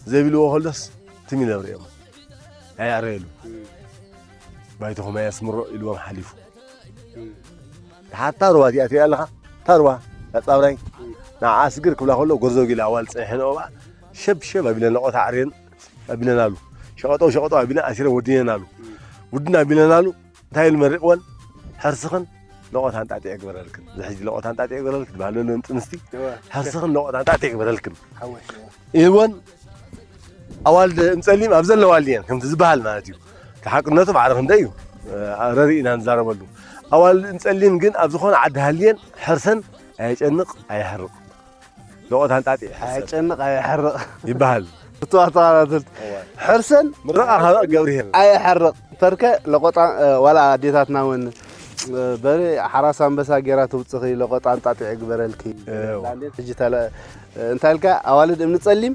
ዘቢልዎ ከሎስ ትም ኢሎም ርእዮም። ኣየዕረየሉ። ባይትኹም ኣየስምሮ ኢልዎም ሓሊፉ። ድሓር ታርዋ እቲኣ ትሪኣ ኣለኻ? ታርዋ፣ ኣጻብራይ። ንዓ ኣስግር ክብላ ከሎ ጎርዞ ጊላ ኣዋል ጸኒሐንኦ ብኣ ሸብ ሸብ ኣቢለን ለቖት ኣዕርየን ኣቢለናሉ። ሸቐጦ ሸቐጦ ኣቢለን ኣሲረን ወዲነናሉ። ውድን ኣቢለናሉ። እንታይ ኢሉ መሪቕወን? ሕርስኽን ለቖት ኣንጣጢዕ ግበረልክን። እዚ ሕጂ ለቖት ኣንጣጢዕ ግበረልክን ዝበሃል ዘሎ ንጥንስቲ። እወ። ሕርስኽን ለቖት ኣንጣጢዕ ግበረልክን። ሓወይ። ኢልወን ኣዋልድ እምጸሊም ኣብ ዘለዋ ኣልየን ከምቲ ዝበሃል ማለት እዩ። እቲ ሓቅነቱ ማዕረ ክንደይ እዩ? ኣረሪ ኢና ንዛረበሉ። ኣዋልድ እምጸሊም ግን ኣብ ዝኾነ ዓዲ ሃልየን ሕርሰን ኣየጨንቕ ኣየሕርቕ። ለቖት ኣንጣጢዕ ሕርሰን ኣየጨንቕ ኣየሕርቕ። ይበሃል። እቱ ኣተኻታተልቲ እዋ። ሕርሰን ምረቓ ካብ ገብርሄር። ኣየሕርቕ። ተርከ ለቆጣ፣ እ፣ ዋላ ኣዴታትና እውን፣ እ፣ በሬ ሓራስ ኣንበሳ ጌራ ትውፅኺ፣ ለቆጣ ኣንጣጢዕ ግበረልኪ። እዋ። ሕጂ ተለ-፣ እ፣ እንታይ ኢልካ? ኣዋልድ እምኒ ጸሊም